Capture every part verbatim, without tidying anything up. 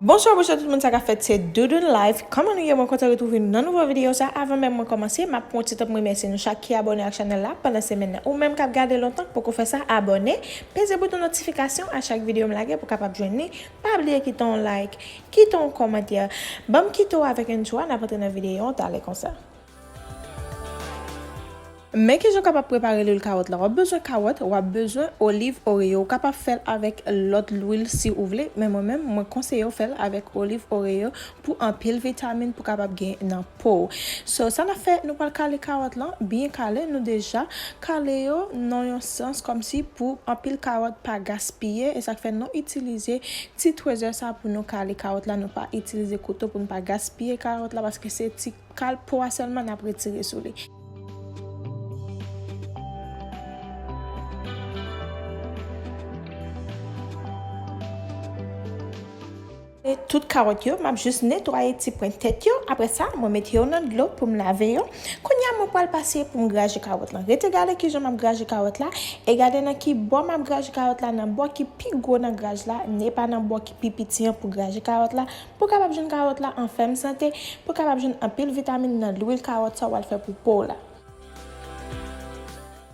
Bonswa, bonswa tout moun, sa k ap fèt? Se Doudoune Life. Kòman nou ye? Mwen kontan retwouve nou nan nouvo videyo sa. Avan menm mwen kòmanse, m ap pran yon ti tan pou m remèsye nou chak ki abòne ak chanèl la pandan semèn nan. Ou menm k ap gade lontan, k poko fè sa, abòne, peze bouton notifikasyon a chak videyo m lage pou w kapab jwenn li. Pa bliye kite yon like, kite yon kòmantè. Ban m kite w avèk entwo a, n ap antre nan videyo an talè konsa. Men kijan w kapab prepare lwil kawòt la. W ap bezwen kawòt, w ap bezwen oliv Oreo. Ou kapab fè l avèk lòt lwil si ou vle, men mwen menm, mwen konseye w fè l avèk oliv Oreo pou anpil vitamin pou kapab gen nan po w. So, sa n ap fè, nou pral kale kawòt lan, byen kale, nou deja kale yo nan yon sans kòmsi pou anpil kawòt pa gaspiye, e sa k fè nou itilize ti twezè sa pou nou kale kawòt la, nou pa itilize kouto pou nou pa gaspiye kawòt la, paske se ti kal po a sèlman n ap retire sou li. E tout kawòt yo, m ap jis netwaye ti pwen tèt yo. Apre sa, mwen mete yo nan dlo pou m lave yo. Kounye a, mwen pral pase pou m graje kawòt lan. Rete gade kijan m ap graje kawòt la. E gade nan ki bò m ap graje kawòt la, nan bò ki pi gwo nan graj la, e pa nan bò ki pi piti an pou graje kawòt la. Pou w kapab jwenn kawòt la an fèm sante, pou w kapab jwenn anpil vitamin nan lwil kawòt sa w al fè pou po w la.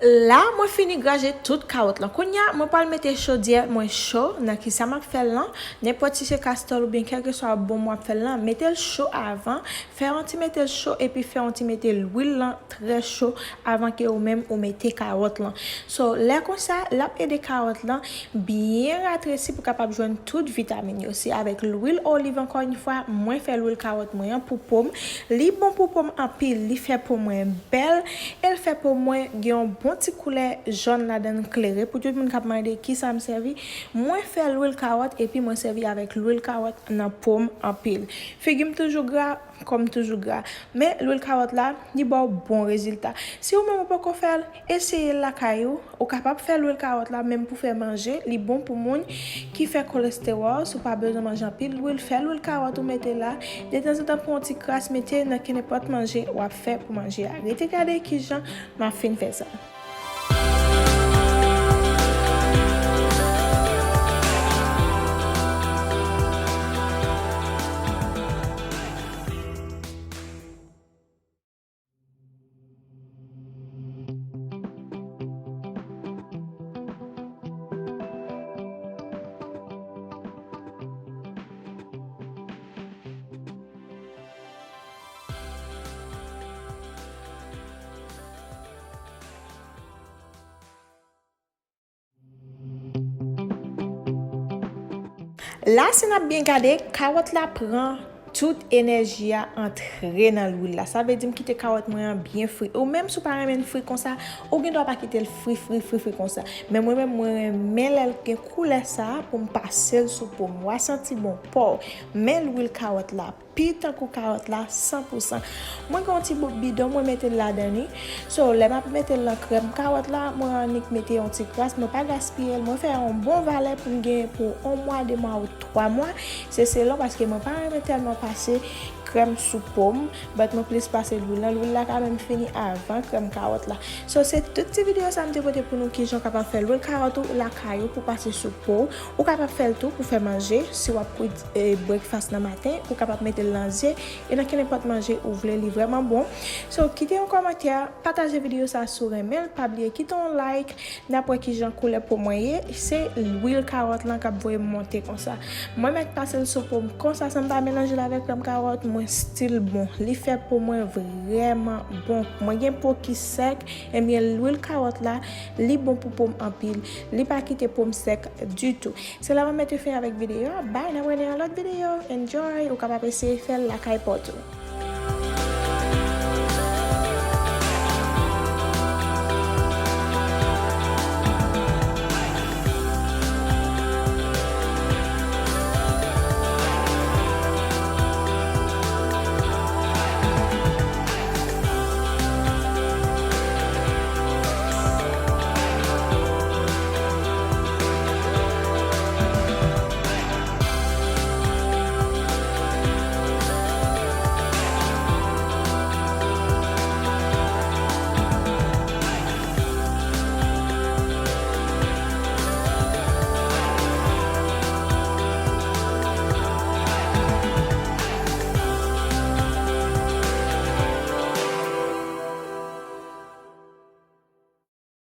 La, mwen fini graje tout kawòt lan. Kounye a, mwen pral mete chodyè mwen cho nan ki sa m ap fè l lan. Nenpòt si se kastòl oubyen kèlkeswa bonm w ap fè l lan, mete l cho avan. Fè yon ti mete l cho epi fè yon ti mete lwil lan trè cho avan ke ou menm ou mete kawòt lan. So, lè konsa, l ap ede kawòt lan byen ratresi pou kapab jwenn tout vitamin yo. Se avèk lwil oliv, ankò yon fwa, mwen fè lwil kawòt mwen an pou po m. Li bon pou po m anpil, li fè po mwen bèl, e l fè po mwen gen yon bon ti koulè jòn ladan l, klere. Pou tout moun k ap mande kisa m sèvi, mwen fè lwil kawòt epi mwen sèvi avèk lwil kawòt nan po m anpil. Figi m toujou gra, kò m toujou gra. Men lwil kawòt la, li ba w bon rezilta. Si ou menm ou poko fè l, eseye l lakay ou. Ou kapab fè lwil kawòt la menm pou fè manje. Li bon pou moun ki fè kolestewòl. Si w pa bezwen manje anpil lwil, fè lwil kawòt ou mete la. Detanzantan, pran yon ti kras, mete nan kenenpòt manje w ap fè pou manje a. Rete gade kijan m ap fin fè sa. La, si n ap byen gade, kawòt la pran tout enèji a antre nan lwil la. Sa vle di m kite kawòt mwen an byen fri. Ou menm, si w pa renmen l fri konsa, ou gen dwa pa kite l fri, fri, fri, fri konsa. Men mwen menm, mwen renmen lè l gen koulè sa a pou m pase l sou po m. W a santi bon pa w. Men lwil kawòt la pi tankou kawòt la san pou san. Mwen gen yon ti bout bidon, mwen mete l ladan li. So, lè m ap mete l nan krèm kawòt la, mwen annik mete yon ti kras, mwen pa gaspiye l, mwen fè yon bon valè pou m genyen pou yon mwa, de mwa ou twa mwa. Se selon, paske mwen pa renmen tèlman pase krèm sou po m, but mwen plis pase lwil lan. Lwil la ka menm fini avan krèm kawòt la. So, se tout ti videyo sa m te pote pou nou, kijan w kapab fè lwil kawòt ou lakay ou pou pase sou po w. Ou kapab fè l tou pou fè manje. Si w ap kwit, eh, breakfast nan maten, ou kapab mete l nan ze e nan kenenpòt manje ou vle, li vrèman bon. So, kite yon kòmantè, pataje videyo sa si w renmen l, pa bliye kite yon like, n ap wè kijan koulè po mwen ye. Se lwil kawòt lan k ap voye m monte konsa. Mwen mèt pase l sou po m konsa san m pa melanje l avèk krèm kawòt, mwen still bon. Li fè po mwen vrèman bon. Mwen gen po ki sèk, ebyen lwil kawòt la, li bon pou po m anpil. Li pa kite po m sèk ditou. Se la mwen mete fen avèk videyo a. Bye, n ap wè nan yon lòt videyo. Enjoy, ou kapab eseye fè l lakay pa w tou.